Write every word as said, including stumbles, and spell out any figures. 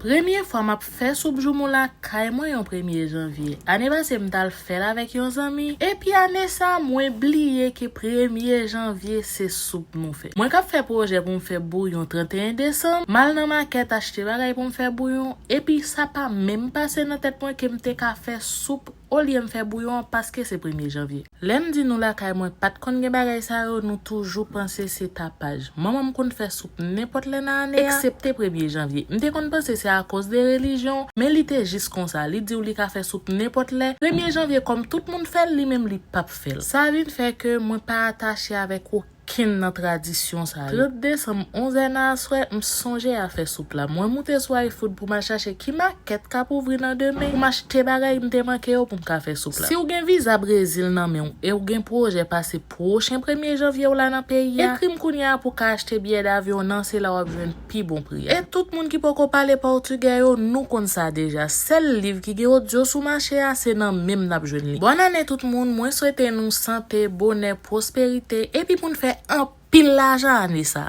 Premye fwa m ap fè soup joumou lakay mwen yon premye janvye. Ane pase m t al fè l avèk yon zanmi. Epi ane sa, mwen bliye ke premye janvye se soup nou fè. Mwen k ap fè pwojè pou m fè bouyon trannteyen desanm, m al nan makèt achte bagay pou m fè bouyon. Epi sa pa menm pase nan tèt mwen ke m te ka fè soup. Olye m fè bouyon an paske se premye janvye. Lè m di nou lakay mwen pa t konn gen bagay sa yo, nou toujou panse se tapaj. Manman m konn fè soup nenpòt lè nan ane a, eksepte premye janvye. M te konn panse se akoz de relijyon, men li te jis konsa. Li di w li ka fè soup nenpòt lè. Premye janvye, kòm tout moun fè l, li menm li p ap fè l. Sa vin fè ke mwen pa atache avèk okenn nan tradisyon sa yo. Trant desanm, onz è nan aswè, m sonje a fè soup la. Mwen moute sou iFood pou m al chache ki makèt k ap ouvri nan demen pou m achte bagay m te manke yo pou m ka fè soup la. Si w gen viza Brezil nan men w e w gen pwojè pase pwochen premye janvye w la nan peyi a, ekri m kounye a pou w ka achte biyè davyon nan, se la w ap jwenn pi bon pri a. E tout moun ki poko pale pòtigè yo, nou konn sa deja. Sèl liv ki gen odyo sou mache a, se nan men m n ap jwenn li. Bòn ane tout moun, mwen swete nou sante, bonè, pwosperite, epi pou n fè anpil lajan ane sa.